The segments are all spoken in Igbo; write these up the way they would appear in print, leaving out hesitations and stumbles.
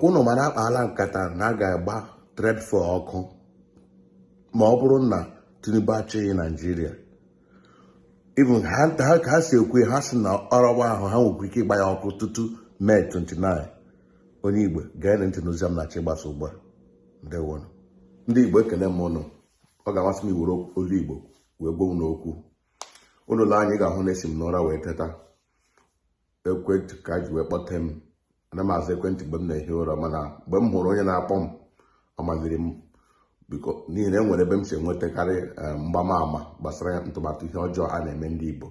Unu mara akpaala nkata na a ga-agba trade fair ọkụ ma ọ bụrụ na Tinubu achịghị Naijiria. Even ha ka ha si ekwu, ha sị na ọrọwa ahụ ha nwekwa ike ịgba ya ọkụ tutu May 29. Onye Igbo, gee ntị n'ozi m na-achọ ịgbasa ugbu a. Ndewonụ ndị Igbo, ekele m ụnụ. Ọ ga-amasị m iwere olu Igbo wee gwa unu okwu. Unu lee anya, ị ga-ahụ na esi m n'ụra wee teta. Ekwentị ka ji wee kpọte m. Ana m aza ekwentị mgbe m na-ehi ụra, mana mgbe m hụrụ onye na-akpọ m, ọ maliri m biko, n'ihi na e nwere ebe m si enwetakarị mgbamaama gbasara ntụmatụ ihe ọjọọ a na-eme ndị Igbo.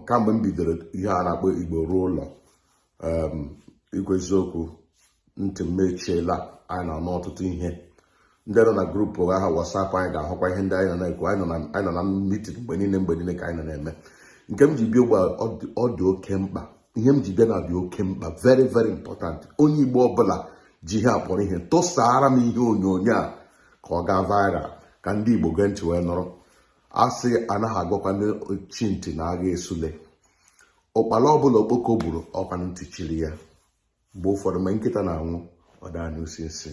Kamgbe m bidoro ihe a na-akpọ Igbo Ruo Ụlọ, ikwu eziokwu, ntị m mechiela. Anyị na-anụ ọtụtụ ihe. Ndị nọ na group ahụ WhatsApp anyị ga-ahụkwa ihe ndị anyị nọ na-ekwu. Anyị nọ na meeting mgbe niile, mgbe niile ka anyị nọ na-eme. Nke m ji bịa ugbu a, ọ dị oke mkpa. Ihe m ji bịa na dị oke mkpa, very very important. Onye Igbo ọbụla ji ihe akpọrọ ihe, tụsara m ihe onyonyo a ka ọ gaa viral, ka ndị Igbo gee ntị wee nọrọ. Asị anaghị agwakwa ndị chi ntị na agha esule. Ụkpala ọbụla okpoko gburu, ọkwa ntị chiri ya. Mgbe ụfọdụ, mgbe nkịta na-anwụ, ọ daa n'usi nsị.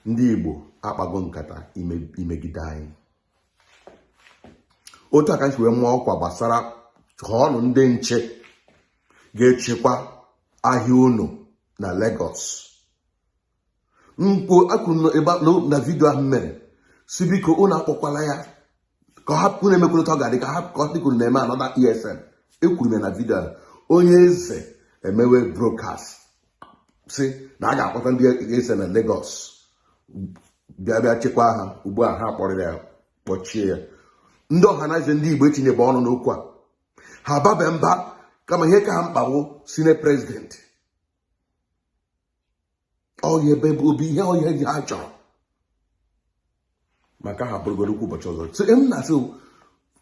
Ndị Igbo akpago nkata imegide anyị. Otu aka si wee mụọ ọkwa gbasara họọnụ ndị nche ga-echekwa ahịa unu na Lagos. Mkpu akwuru na video ahụ mere si, biko unu akpọkwala ya ka ha unu emekwurịta, ọ ga-adị ka ha ka ọ dịka unu na-eme anọda ESN. Ekwuru m ya na video ahụ. Onye eze emewe broadcast si na a ga-akpọta ndị eze na Lagos bịa bịa chekwaa ha. Ugbu a ha kpọrọ ya, kpọchie ya. Ndị Ọhanaeze ndị Igbo etinyebe ọnụ n'okwu a. Ha babe mba, kama ihe ka ha mkpawo senate president ọhịa ebe obi ihe ọhịa ji ha chọrọ maka ha bụrụgoro okwu ụbọchị ọzọ. So m na-asị,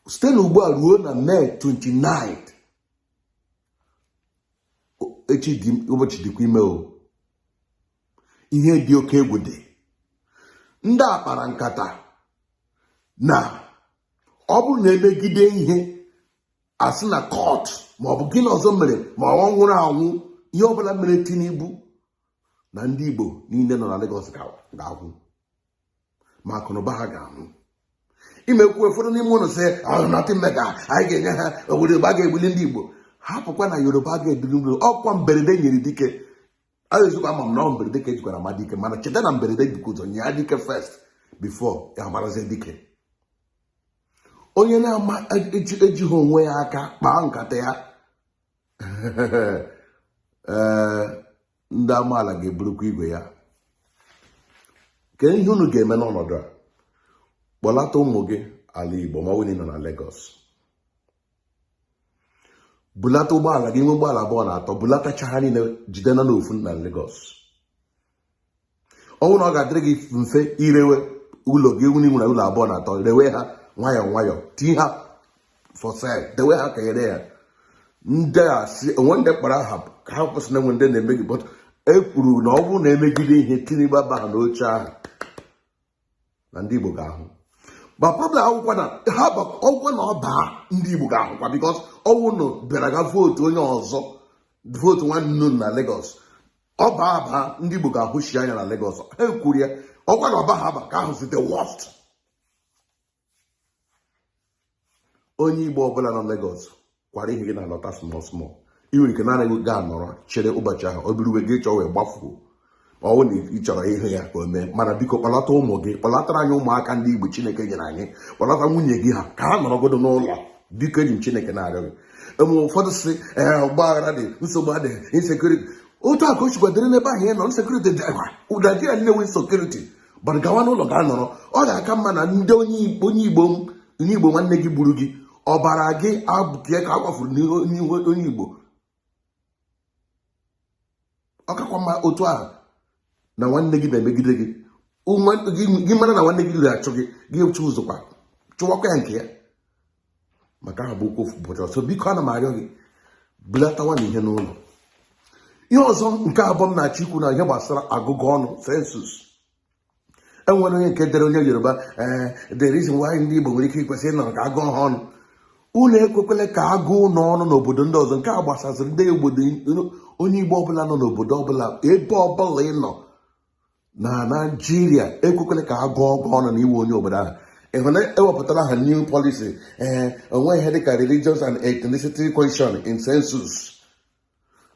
site n'ugbu a ruo na May 29, echi dị, ụbọchị dịkwa ime o. Ihe dị oke egwu dị. Ndị a kpara nkata na ọ bụrụ na emegide ihe, asị na court maọbụ gịnị ọzọ mere, ma ọ nwụrụ anwụ, ihe ọbụla mere Tinubu, na ndị Igbo niile nọ na Lagos ga-agwụ, ma akụnụba ha ga-anwụ. Imekwu ụfọdụ n'ime ụlọ sị nothing mega, anyị ga-enye ha obodo a ga-egbuli ndị Igbo. Hapụkwa na Yoruba ga-eduli ndị ọkwa. Mberede nyere dike ezigbo. Ama m na ọ mberede ka ejikwara ama dike, mana cheta na mberede dịka ụzọ nye ya dike first before ya amarazie dike. Onye na-ama ejighị onwe ya aka kpaa nkata ya, ee, ndị amaala ga-eburukwa igwe ya. Kedu ihe unu ga-eme n'ọnọdụ a? Kpọlata ụmụ gị ala Igbo ma ọ bụrụ na ị nọ na Lagos. Bulata ụgbọala gị, nwe ụgbọala abụọ na atọ, bulatacha ha niile, jide na n'ofu na Lagos. Ọ bụrụ na ọ ga-adịrị gị mfe irewe ụlọ gị, ewu nwere ụlọ abụọ na atọ, rewe ha nwayọọ nwayọọ, tinye ha for sale, dewe ha ka ere ya. Ndị a si onwe ndị kpara aha ka ha kwụsị na enwe ndị na-eme gị, but e kwuru na ọ bụrụ na emegide ihe, Tinubu aba ha n'oche ahụ, na ndị Igbo ga-ahụ. Ma problem akwụkwọ na ha ọgwụkwọ na ọ baa, ndị Igbo ga-ahụkwa, because ọnwụ nụ bịara ga vote onye ọzọ, vote nwanne unu na Lagos. Ọ baa aba, ndị Igbo ga-ahụchi anya na Lagos. Ha ekwuru ya ọkwa na ọba ha aba ka ahụ si the worst. Onye Igbo ọbụla nọ Lagos kwara ihe gị na-alọta small small. Ị nwere ike naanị gị gaa nọrọ chere ụbọchị ahụ ọ bụrụ gị chọọ wee gbafuo, ọ bụrụ na ị chọrọ ihe ya ka o mee. Mana biko, kpọlata ụmụ gị, kpọlatara anyị ụmụaka ndị Igbo Chineke nyere anyị, kpọlata nwunye gị ha ka ha nọrọgodo n'ụlọ. Biko, eji m Chineke na-arịọ gị. Eme ụfọdụ si, ee, ọgba aghara dị, nsogbu adịghị, insecurity. Otu a ka o chikwadere n'ebe ahụ ị nọ, insecurity dị. Naijiria niile nwe insecurity, but gawa n'ụlọ gaa nọrọ. Ọ ga-aka mma na ndị onye Igbo, onye Igbo nwanne gị gburu gị, ọbara gị abụkie ka a kwafuru n'ihu onye Igbo. Ọ kakwa mma otu ahụ na nwanne gị na-emegide gị, gị mara na nwanne gị na-achụ gị, gị chụ ụzọkwa chụwakwa ya nke ya. Maka ahụ bụ okwu ụbọchị ọzọ. Biko, ana m arịọ gị, bulatawa na ihe n'ụlọ. Ihe ọzọ nke abụọ m na-achọ ikwu na ihe gbasara agụgụ ọnụ, census. Enwere onye nke dere, onye Yoruba, ee, the reason why ndị Igbo nwere ike ikwesị ịnọrọ ka agụọ ha ọnụ. Unu ekwekwele ka agụọ ụnụ ọnụ n'obodo ndị ọzọ. Nke a gbasaziri ndị obodo Onye Igbo ọbụla nọ n'obodo ọbụla, ebe ọbụla ị nọ na Naijiria, ekwekwele ka a gụọ ọgụ ọnụ na iwe onye obodo ahụ. Ịhụ na ewepụtara ha new policy, ee, onwe ihe dịka religious and ethnicity question in census,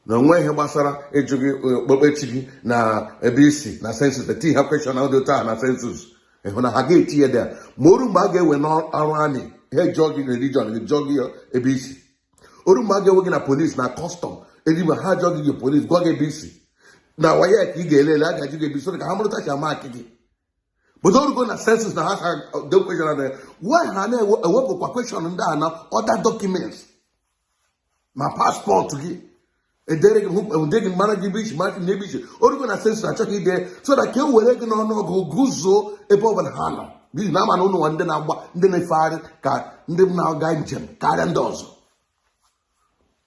na onwe ihe gbasara ịjụ gị okpukpechi gị na ebe isi na census. Eti ha question ahụ dị otu ahụ na census. Ịhụ na ha ga-eti ya dị ma oru mgbe a ga-ewe n'ọrụ amị, ha jụọ gị religion gị, jụọ gị ebe isi. Oru mgbe a ga-ewe gị na police na custom ezigbo, ha jụọ gị police, gwa gị ebe isi. Na WAEC ka ị ga-elele, a ga-ajụ gị ebe isi ka ha mụrụta ka mark gị. But orugo na census na ha ka de question na why ha na-ewepụkwa question ndị a na other documents, ma passport gị edere gị, hụ gị, mara gị ebe isi, mara gị n'ebe isi. Orugo na census, achọghị ide so that ka e were gị n'ọnụọgụ gụzuo ebe ọbụla ha nọ, n'ihi na ama na ụnụ nwa ndị na-agba, ndị na-efegharị ka ndị na-aga njem karịa ndị ọzọ.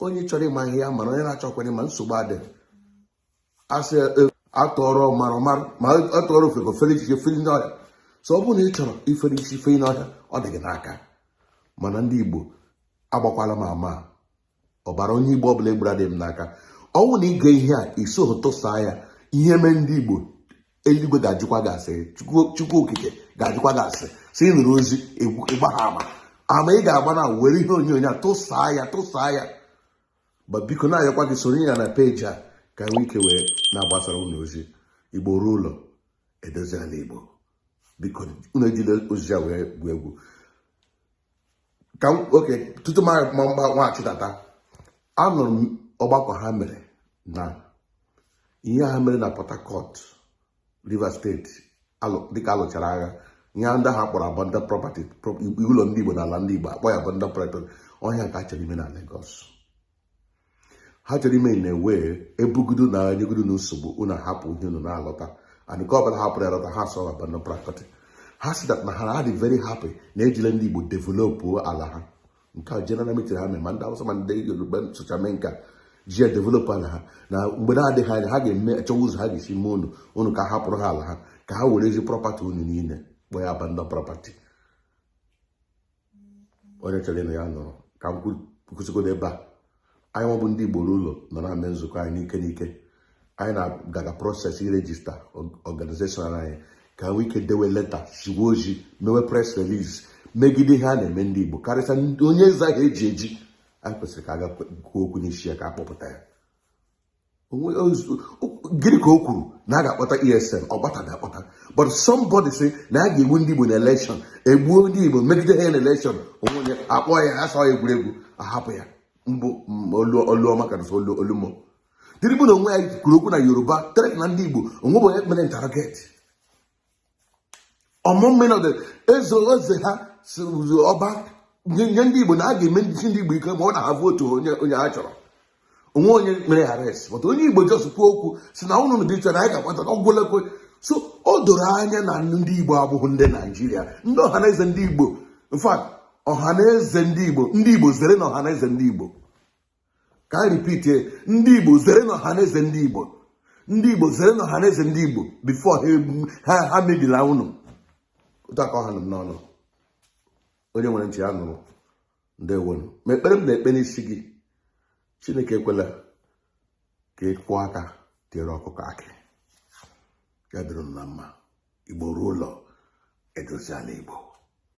Onye chọrọ ịma ihe ya mara, onye na-achọkwana ịma, nsogbu adịghị. Asị atụọrọ mara mara, ma atụọrọ ofe ka ofere isi efere n'ọhịa. So ọ bụrụ na ị chọrọ ifere isi fee n'ọhịa, ọ dị gị n'aka. Mana ndị Igbo, agbakwala m ama ọbara onye Igbo ọbụla egburu adịghị m n'aka. Ọnwụ na ige ihe a isoghị tụsaa ya, ihe mee ndị Igbo, eluigwe ga-ajụkwa gị asị, Chukwu Okike ga-ajụkwa gị asị si ị nụrụ ozi ịgba ha ama. Ama ị ga-agba na were ihe onyonyo a tụsaa ya, tụsaa ya. Ba biko, na-ayọkwa gị, sonye ya na peji a ka nwee ike wee na-agbasara unu ozi. Igbo ruo ụlọ, edozi ala Igbo. Biko, unu ejila ozi a wee gwu egwu. Ka oke tutu ma mgba nwachitata, anụrụ m ọgbakọ ha mere na ihe ha mere na Port Harcourt, Rivers Steeti, dịka alụchara agha. Ihe ndị ahụ akpọrọ abandoned property, ụlọ ndị Igbo na ala ndị Igbo akpọ ya abandoned property. Ọhịa ka a chọrọ ime na Lagos. Ha chọrọ ime na-ewe ebugodo na nyegodo na nsogbu. Unu hapụ ihe unu na-alọta, and nke ọbụla hapụrụ ya lọta, ha sọ abandoned property. Ha si that na ha dị very happy na ejile ndị Igbo develop ala ha. Nke a general meeting ha mere, ma ndị Awụsa ma ndị Yoruba socha mee nke a, ji ya develop ala ha. Na mgbe na-adịghị anya, ha ga-eme achọwa ụzọ ha ga-esi mee unu unu ka hapụrụ ha ala ha, ka ha were ezi property unu niile kpọọ ya abandoned property. Onye chọrọ ịnụ ya nụrụ. Ka m kwụsịgodo ebe a. Anyị nwabụ ndị Igbo ụlọ nọ na-eme nzukọ anyị n'ike n'ike. Anyị na-gaga process i register organization anyị ka nwee ike dewe letter, ziwe ozi, mewe press release megide ihe a na-eme ndị Igbo, karịsịa onye eze ahụ eji eji. Anyị kwesịrị ka a ga kwuo okwu n'isi ya, ka a kpọpụta ya. Gịnị ka o kwuru na a ga-akpọta ESN? Ọ gbataghị akpọta, but somebody say na a ga-egbu ndị Igbo na election, egbuo ndị Igbo megide ha na election. Onwe onye akpọ ya asọ ya egwuregwu, ahapụ ya. Mbụ oluọma ka olu olumo Tinubu na onwe ya kwuru okwu na Yoruba tere na ndị Igbo onwe bụ onye mere interrogate ọmụmụ na eze eze ha si ọba nye ndị Igbo na a ga-eme ndị Igbo ike ma ọ na ha vote onye onye ha chọrọ. Onwe onye mere arrest, but onye Igbo just kwuo okwu si na ụnụ dị iche na anyị ga-agbata ọgwụlekwe. So o doro anya na ndị Igbo abụghị ndị Naijiria. Ndị Ọhaneze ndị Igbo, in fact, Ọhaneze ndị Igbo, ndị Igbo zere na Ọhaneze ndị Igbo. Ka a repeat, ndị Igbo zere na Ọhaneze ndị Igbo. Ndị Igbo zere na Ọhaneze ndị Igbo before ha mebila unu. Otu aka ọha nọ m n'ọnụ. Onye nwere ntị ya nụrụ. Ndewonu. Ma ekpere m na-ekpe n'isi gị, Chineke ekwela ka ị kwụọ aka tiere ọkụkọ akị. Ya dịrị m na mma. Igbo ruo ụlọ, edozi ala Igbo.